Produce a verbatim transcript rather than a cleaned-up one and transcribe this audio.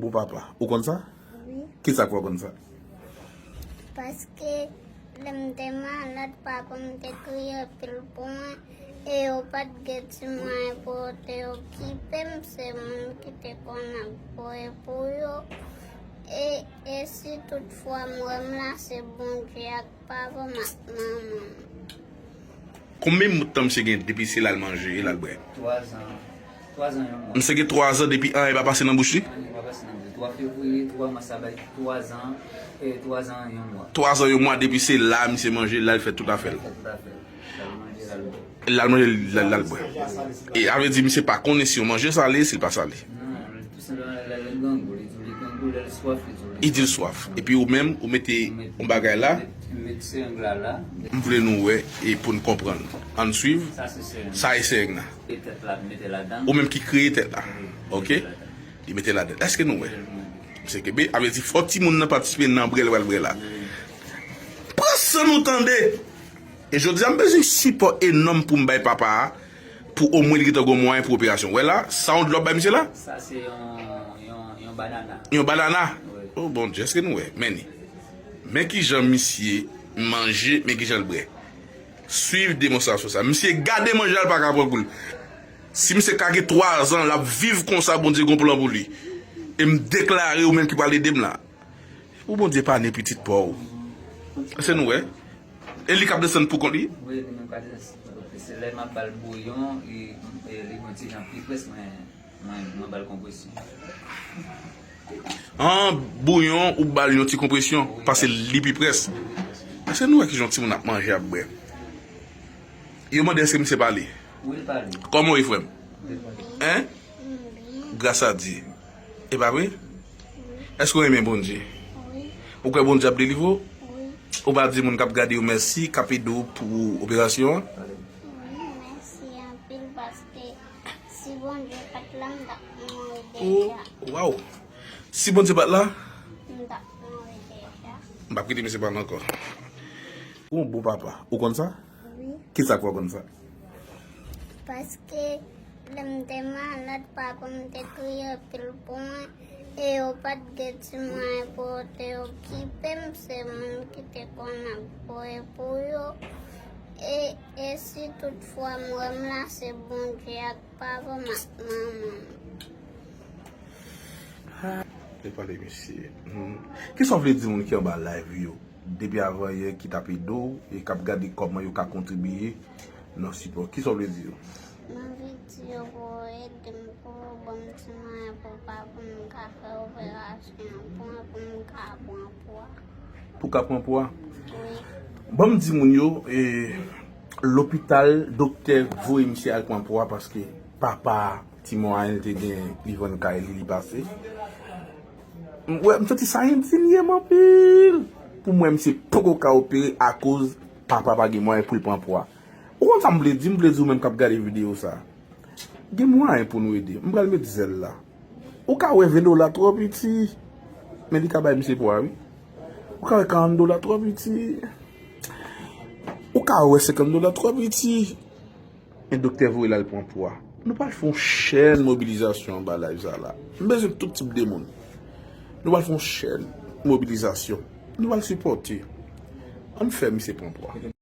Ou papa, ou konn sa? Wi. Kisa k fè w konn sa? Paske lè m te malad, papa m te kriye anpil pou mwen, e yo pa t gen ti mwayen pou yo te okipe m, se moun ki te konn ap voye pou yo. E, e si tout fwa m wè m la, se Bondye ak papa m ak manman m. Konbyen tan misye gen depi se la l manje e la l bwè? Twa zan. Twa zan yon mwa. Misye gen twa zan depi anyen pa pase nan bouch li? Anyen pa pase nan bouch li. Twa fevriye, twa mas la bay twa zan, e twa zan yon mwa. Twa zan yon mwa depi se la misye manje, la l fè tout afè l. Fè tout afè l. L al manje, l al bwè. L al manje, l al, l al bwè. E a vle di misye pa konnen si yon manje sale, si l pa sale. Non, li tou senpleman lè l grangou, li di w li grangou, lè l swaf, li di w li swaf. Li di l swaf. Epi ou menm, ou mete yon bagay la. M met sereng la la. M vle nou wè e pou n konprann. Ann swiv. Sa se sereng. Sa e sereng nan. E tèt la, mete ladan. Ou menm ki kreye tèt la. Wi, ok? Mete ladan. Li mete ladan. Èske nou wè? Mwen. Misye kenbe, a vle di fò timoun nan patisipe nan bwè l pral bwè la. Wi. Pran san nou tande! E jodi a, m bezwen sipò enòm pou m bay papa a, pou omwen li gentan gon mwayen pou operasyon. Wè la, sa yon dlo ap bay misye la? Sa se yon, yon, yon banana. Yon banana? Wi. Oh, Bondye, èske nou wè? Men li. Men kijan misye manje, men kijan l bwè. Swiv demonstrasyon sa. Misye gade manje a, l pa ka pran pou l. Si misye ka gen twa zan, l ap viv konsa, Bondye gon plan pou li. E m deklare ou menm ki pral ede m la. Ou Bondye pa ne pitit pa w. Èske nou wè? E li k ap desann pou kont li? Wi, li menm k ap desann pou kont li. Se lè m ap ba l bouyon, li, e, li yon ti jan pi près, mwen, mwen, mwen ba l konpresyon. An, bouyon, ou ba l yon ti konpresyon, paske li pi près. Èske nou wè kijan yon timoun ap manje, ap bwè? Yo mande èske misye pale. Wi, l pale. Kòman w ye, frè m? Wi, l pale. Hein? Gras a Dye. E pa vre? Èske w renmen Bondye? Wi. Ou kwè Bondye ap delivre w? Wi. Ou pa di moun k ap gade yo mèsi, k ap ede w pou operasyon an? Wi, mèsi anpil, paske si Bondye pa t la, m t ap mouri deja. Oh, waw. Si Bondye pa t la? M t ap mouri deja. M p ap kite misye pale ankò. Ou yon bon papa. Ou konn sa? Wi. Kisa k fè w konn sa? Paske lè m te malad, papa m te kriye anpil pou mwen, e yo pa t gen ti mwayen pou yo te okipe m, se moun ki te konn ap voye pou yo. E, e si tout fwa m wè m la, se Bondye ak papa m ak manman m. Te pale, mesye. Hmm. Kisa w vle di moun ki anba live yo? Depi avan yè ki t ap ede w e k ap gade kòman yo ka kontribiye nan sipò. Kisa w vle di yo? M anvi di yo pou yo ede m, pou yo ban m ti mwayen pou papa m ka fè operasyon pou mwen, pou m ka pran pwa. Pou w ka pran pwa? Wi. Ban m di moun yo, e, lopital, doktè voye misye al pran pwa paske papa Ti mwayen l te gen, li vann kay li, li pase. M, wè, m santi sa endinye m anpil. Pou mwen, misye poko ka opere akoz papa pa gen mwayen pou l pran pwa. Ou konn sa m vle di? M vle di ou menm k ap gade videyo sa. Gen mwayen pou nou ede. M pral met zèl la. Ou ka wè ven dola twò piti. Men li ka bay misye pwa, wi. Ou ka wè karant dola twò piti. Ou ka wè senkant dola twò piti. E doktè voye l al pran pwa. Nou pral fè yon chèn mobilizasyon anba live sa la. M bezwen tout tip de moun. Nou pral fè yon chèn mobilizasyon. Nou pral sipòte. Ann fè misye pran pwa.